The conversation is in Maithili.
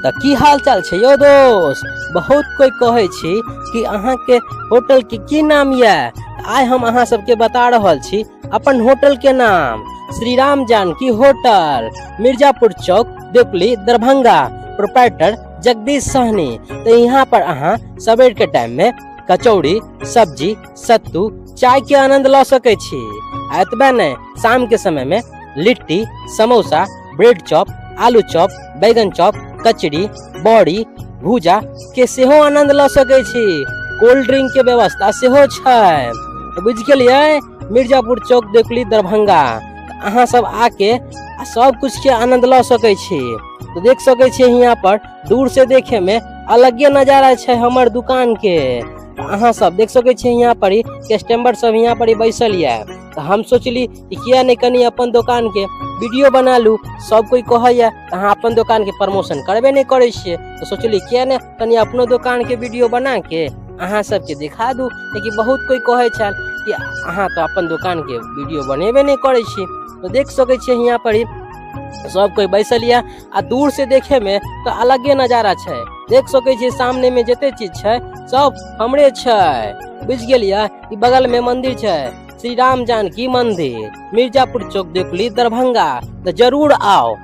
तऽ की हाल चाल छै यौ दोस्त। बहुत कोई कहै छी कि अहाँके होटल के की नाम यऽ। आइ हम अहाँ सबके बता रहल छी अपन होटल के नाम, श्री राम जानकी होटल, मिर्जापुर चौक, देवकुली, दरभंगा, प्रोप्राइटर जगदीश सहनी। तो यहाँ पर अहाँ सवेर के टाइम में कचौड़ी, सब्जी, सत्तू, चाय के आनंद ल सकै छी। आ एतबे नहि, शाम के समय में लिट्टी, समोसा, ब्रेड चॉप, आलू चॉप, बैगन चॉप, कचरी, बड़ी, भूजा के सेहो आनंद ल सकै छी। कोल्ड ड्रिंक के व्यवस्था सेहो छै। तो बुझि गेलियै, मिर्जापुर चौक, देवकुली, दरभंगा। अहाँ सब आके आ सब कुछ के आनंद ल सकै छी। तो देख सकै छियै यहाँ पर दूर से देखे में अलगे नजारा छै हमर दुकान के। अहाँ सब देख सकै छियै यहाँ पर ही कस्टमर सब यहाँ पर ही बैसल ये। तो हम सोचली कि किया नहीं कनी अपन दुकान के वीडियो बना लू। सब कोई कहैया अहाँ अपन दुकान के प्रमोशन करबे नहीं करै छियै, तो सोचली किया नहीं कनी अपनो दुकान के वीडियो बना के अहाँ सबके दिखा दू। लेकिन बहुत कोई कहै छल कि अहाँ तो अपन दुकान के वीडियो बनेबे नहीं करै छी। तो देख सकै छियै यहाँ पर ही सब कोई बैसल ये आ दूर से देखे में तो अलगे नजारा छै। देख सकै छियै सामने में जते चीज छै सब हमरे छै। बुझि गेलियै, ई बगल में मंदिर छै, श्री राम जानकी मंदिर, मिर्जापुर चौक, देवकुली, दरभंगा। तो जरूर आओ।